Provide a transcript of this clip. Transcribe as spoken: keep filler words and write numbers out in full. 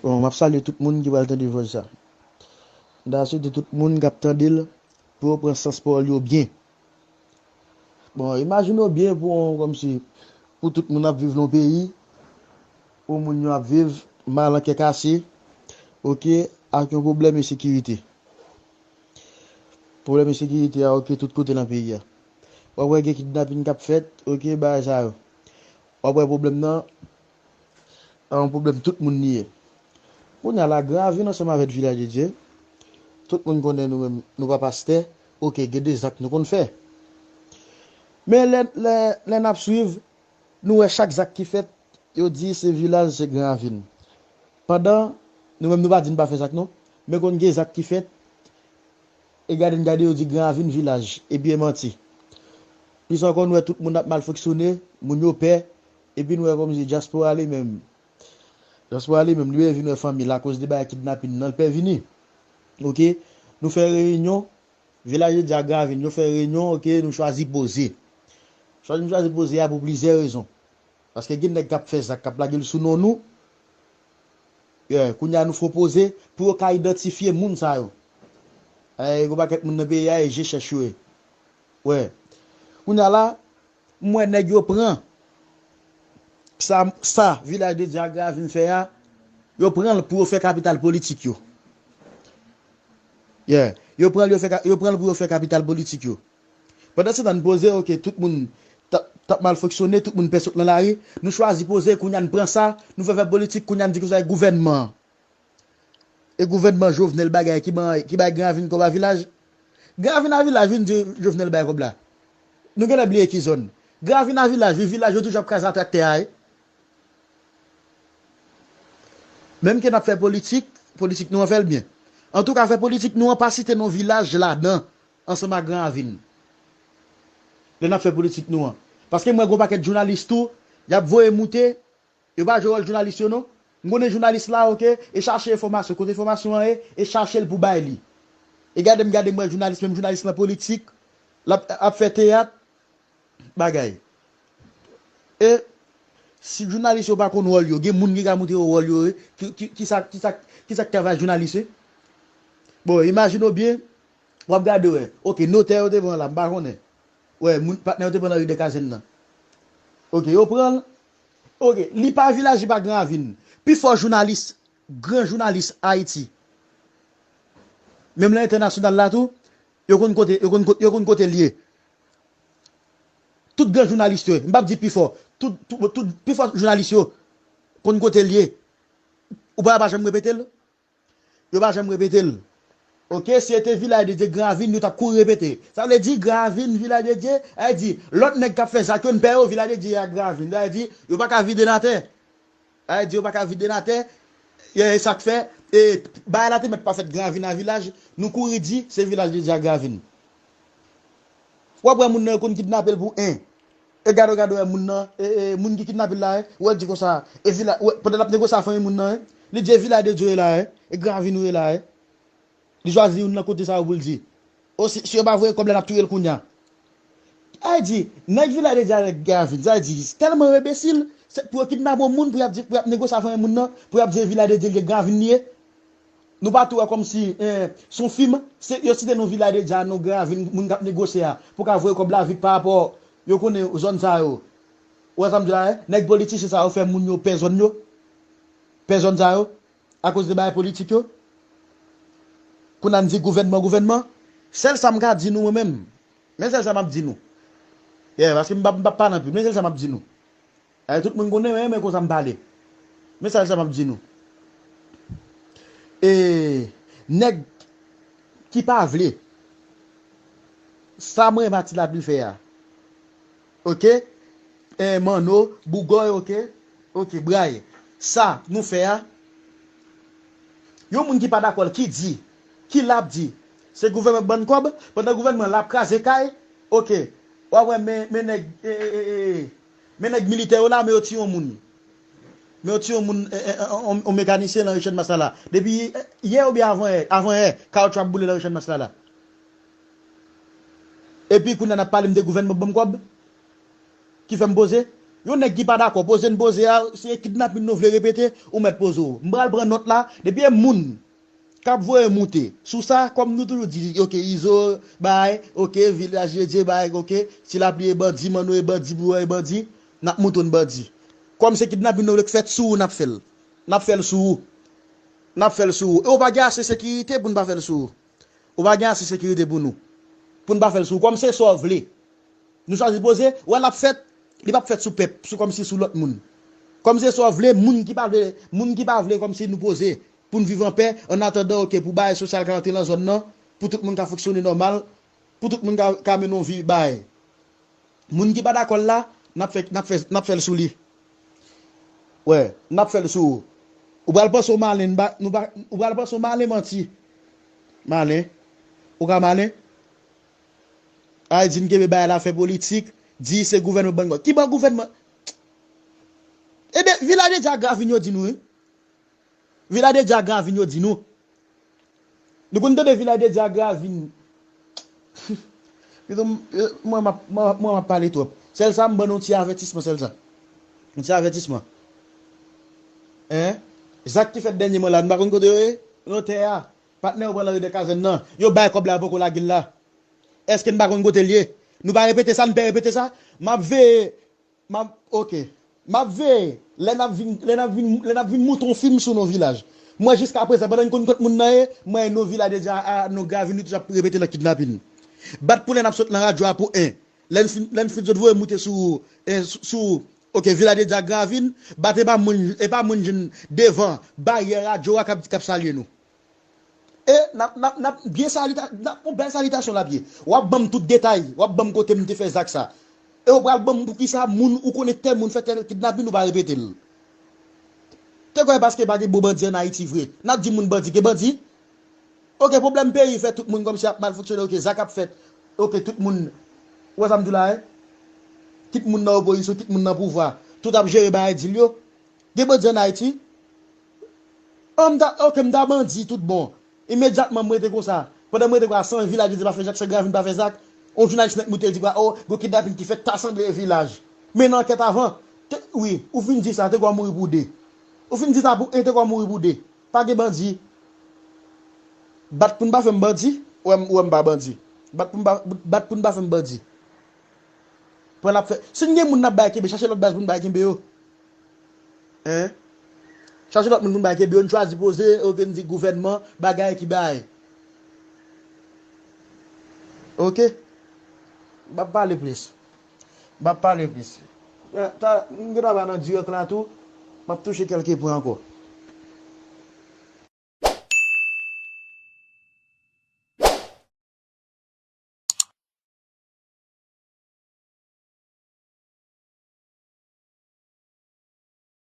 Bon, m ap salye tout moun ki pral tande vòs sa. M ta swete tout moun k ap tande l pou yo pran sans pawòl yo byen. Bon, imajine w byen pou yon, kòmsi, pou tout moun ap viv nan yon peyi, pou moun yo ap viv mal an kè kase, oke, ak yon pwoblèm ensekirite. Pwoblèm ensekirite a, oke, tout kote nan peyi a. W ap wè gen kidnapin k ap fèt, oke, bagay sa yo. W ap wè pwoblèm nan, se yon pwoblèm tout moun li ye. Kounye a la, Gran Ravin ansanm avèk Vilaj de Dye, tout moun konnen nou menm, nou pa pastè, oke, gen de zak nou konn fè. Men lè, lè, lè n ap swiv, nou wè chak zak ki fèt, yo di se Vilaj, se Gran Ravin. Pandan, nou menm nou pa di n pa fè zak non, men konn gen zak ki fèt, e gade n gade yo di Gran Ravin, Vilaj, epi e manti. Plis ankò, nou wè tout moun ap mal fonksyone, moun yo pè, epi nou wè kòmsi dyaspora li menm, dyaspora li menm, li pè vin wè fanmi l akoz de bagay kidnapin nan, l pè vini. Oke, nou fè reyinyon, Vilaj de Dye ak Gran Ravin, yo fè reyinyon, oke, nou chwazi poze. Chwazi nou chwazi poze a pou plizyè rezon. Paske gen nèg k ap fè zak, k ap lage l sou non nou. Yeah, kounye a nou fè poze pou yo ka idantifye moun sa yo. Eh, gen yon pakèt moun nan peyi a, e je chèch yo ye. Wè. Kounye a la, m wè nèg yo pran sa, sa Vilaj de Dye ak Gran Ravin fè a, yo pran l pou yo fè kapital politik yo. Yeah. Yo pran l, yo fè ka-, yo pran l pou yo fè kapital politik yo. Pandan se tan n poze, oke, tout moun t ap, t ap mal fonksyone, tout moun pè sot nan lari, nou chwazi poze, kounye a n pran sa, nou fè fè politik, kounye a n di konsa e gouvènman an. E gouvènman Jovenel bagay ki ban, ki bay Gran Ravin kòb a Vilaj. Gran Ravin a Vilaj vin di Jovenel bay kòb la. Nou genlè bliye ki zòn. Gran Ravin a Vilaj, wi, Vilaj yo toujou ap kraze a traktè a, wi. Menm ke n ap fè politik, politik nou an fè l byen. Antouka, fè politik nou an pa site non Vilaj ladan, ansanm ak Gran Ravin. Lè n ap fè politik nou an. Paske m wè gen yon pakèt jounalis tou, y ap voye moute, yo pa jwe wòl jounalis yo non. M konnen jounalis la, oke, e chache enfòmasyon, kote enfòmasyon an ye, e chache l pou bay li. E gade m gade m wè jounalis, menm jounalis lan politik, l ap, ap fè teyat, bagay. E si jounalis yo pa konn wòl yo, gen moun ki ka montre yo wòl yo, ki, ki, ki sa, ki sa, ki sa k travay jounalis yo? Bon, imajine w byen, w ap gade wè. Oke, notè yo te pran la, m pa konnen. Wè, moun, patnè yo te pran nan ri de Kazèn nan. Oke, yo pran l. Oke, li pa Vilaj, li pa Gran Ravin. Pifò jounalis, gran jounalis Ayiti, menm nan entènasyonal la tou, yo konn kote, yo konn kote, yo konn kote l ye. Tout gran jounalis yo, m p ap di pifò, tout, tout, tout, pifò jounalis yo konn kote l ye. Ou pa, pa janm repete l? Yo pa janm repete l. Oke, si se te Vilaj de Dye, Gran Ravin, yo t ap kouri repete. Sa vle di, Gran Ravin, Vilaj de Dye, sa vle di, lòt nèg k ap fè zak yo, n pè yo, Vilaj de Dye ak Gran Ravin. Sa vle di, yo pa ka vide n atè. Sa vle di, yo pa ka vide n atè. E sa k fè, e, bagay la te mèt pa fèt Gran Ravin a Vilaj, nou kouri di, se Vilaj de Dye ak Gran Ravin. W ap wè moun nan yo konn kidnape l pou en. E gade w, gade w, moun nan, e, e, moun ki kidnape l la, e, ou wè l di konsa, e Vilaj, ou wè, pandan l ap negosye a fanmi moun nan, e, li di e Vilaj de Dye w ye la, e, e Gran Ravin ou ye la, e. Li chwazi youn nan kote sa yo pou l di. O, si, si yo pa voye kòb la, n ap touye l kounye a. Sa vle di, nèg Vilaj de Dye avèk Gran Ravin, sa vle di, tèlman yo enbesil, se pou yo kidnape yon moun, pou y ap di, pou y ap negosye a fanmi moun nan, pou y ap di e Vilaj de Dye l ye, Gran Ravin li ye. Nou pa tou wè kòmsi, eh, se yon fim, se, yo site non Vilaj de Dye a, non Gran Ravin, moun k ap negosye a, pou ka voye kòb la vit pa rapò, yo konnen zòn sa yo. Ou wè sa m di la, eh? Nèg politisyen sa yo fè moun yo pè zòn yo. Pè zòn sa yo. Akoz de bagay politik yo. Kounye a n di gouvènman, gouvènman. Sèl sa m ka di nou mwen menm. Men sèl sa m ap di nou. Yeah, paske m p ap, m p ap pale anpil. Men sèl sa m ap di nou. Eh, tout moun konnen mwen renmen konsa m pale. Men sèl sa m ap di nou. E nèg ki pa vle sa mwen Mati Lapli fè a. Oke? Eh, Manno, Bougòy, oke? Oke, Bray. Sa nou fè a, yon moun ki pa dakò l, ki di, ki l ap di, se gouvènman k ban n kòb, pandan gouvènman la ap kraze kay, oke. W ap wè men, men nèg, e, e, e, e, men nèg militè yo la, men yo tiye yon moun. Men yo tiye yon moun, e, e, e, yon, yon mekanisyen nan Richard Maslala. Depi, e, yè oubyen avan yè, avan yè, kawotchou ap boule nan Richard Maslala. Epi kounye a n ap pale m de gouvènman k ban m kòb, ki fè m poze. Yon nèg ki pa dakò, poze n poze a, se kidnapin nou vle repete, ou mèt poze w. M pral pran nòt la, depi e moun k ap voye moute sou sa, kòm nou toujou di, oke, Izo bay, oke, Vilaj de Dye bay, oke, Ti Lapli e bandi, Manno e bandi, Bouyon e bandi, n ap montre n bandi. Kòm se kidnapin nou vle k fèt sou ou, n ap fè l. N ap fè l sou ou. N ap fè l sou ou. E ou pa gen ase sekirite pou n pa fè l sou ou. Ou pa gen ase sekirite pou nou. Pou n pa fè l sou ou. Kòm se sa w vle. Nou chwazi poze, wè l ap fèt, li p ap fèt sou pèp, sou kòmsi sou lòt moun. Kòm se sa w vle, moun ki pa vle, moun ki pa vle kòmsi nou poze, pou n viv anpè, annatandan, oke, pou bagay sosyal ka rantre nan zòn nan, pou tout moun ka fonksyone nòmal, pou tout moun ka, ka mennen yon vi bagay. Moun ki pa dakò l la, n ap fè, n ap fè, n ap fè l sou li. Wè, n ap fè l sou ou. Ou pral panse w malen, n pa, nou pa, ou pral panse w malen manti. Malen. Ou ka malen? Ay di n kenbe bagay la fè politik, di se gouvènman bann gòt. Ki ban gouvènman? Ebyen, Vilaj de Dye ak Gravin yo di nou, wi. Vilaj de Dye ak Gravin yo di nou. Nou konn tande Vilaj de Dye ak Gravin. Pito m, mwen m ap, mwen, mwen m ap pale twòp. Sèl sa, m ban nou yon ti avètisman, sèl sa. Yon ti avètisman. Hein? Zak ki fèt dènyèman la, nou pa konn kote yo ye? Nan tè a. Patnè yo pran nan ridè kazèn nan. Yo bay kòb la, yo poko lage l la. Èske n pa konn kote l ye? Nou pa repete sa, n pè repete sa? M ap veye, m ap, oke. M ap veye. Lè n ap vin, lè n ap vin, lè n ap vin monte yon fim sou non Vilaj. Mwen jiska prezan, pandan n konn kot moun nan ye, mwen non Vilaj de Dye a, non Gravin, nou toujou ap repete nan kidnapin. Bat pou lè n ap sot nan radyo a pou en. Lè n fin, lè n fin sot voye moute sou, en, sou, sou, oke, Vilaj de Dye ak Gravin, bat e pa moun, e pa moun jwenn devan baryè radyo a k ap, k ap salye nou. E n ap, n ap, n ap byen salita-, n ap, yon bèl salitasyon l ap ye. W ap ban m tout detay, w ap ban m kote m te fè zak sa. E w pral ban m poukisa moun ou konnen tèl moun fè tèl kidnapin, ou pa repete l. Te kwè paske pa gen bon bandi ann Ayiti vre, n ap di moun bandi, gen bandi? Oke, pwoblèm peyi fè tout moun kòmsi ap mal fonksyone, oke, zak ap fèt, oke, tout moun, ou wè sa m di w la, en? Tout moun nan opozisyon, tout moun nan pouvwa, tout ap jere bagay dil yo. Gen bandi ann Ayiti? An, m ta, oke, m ta bandi tout bon. Imedyatman, m rete konsa. Pandan m rete konsa, san Vilaj de Dye pa fè zak, san Gravin pa fè zak, yon jounalis mèt moute, l di, o, gon kidnapin ki fèt, ta sanble e Vilaj. Men nan ankèt avan, te, wi, ou fin di sa, te kwè w mouri pou de. Ou fin di sa pou en, te kwè w mouri pou de. Pa gen bandi. Bat pou n pa fè m bandi, ou wè m, ou wè m pa bandi. Bat pou n pa, bat pou n pa fè m bandi. Pran n ap fè, si n gen moun n ap bay kenbe, chache lòt baz pou n bay kenbe yo. Hein? Chache lòt moun pou n bay kenbe yo, n chwazi poze, oke, n di gouvènman, bagay ki bay. Oke? M p ap pale plis. M p ap pale plis. Eh, ta, m gentan va nan dirèk la tou, m ap touche kèlke pwen ankò.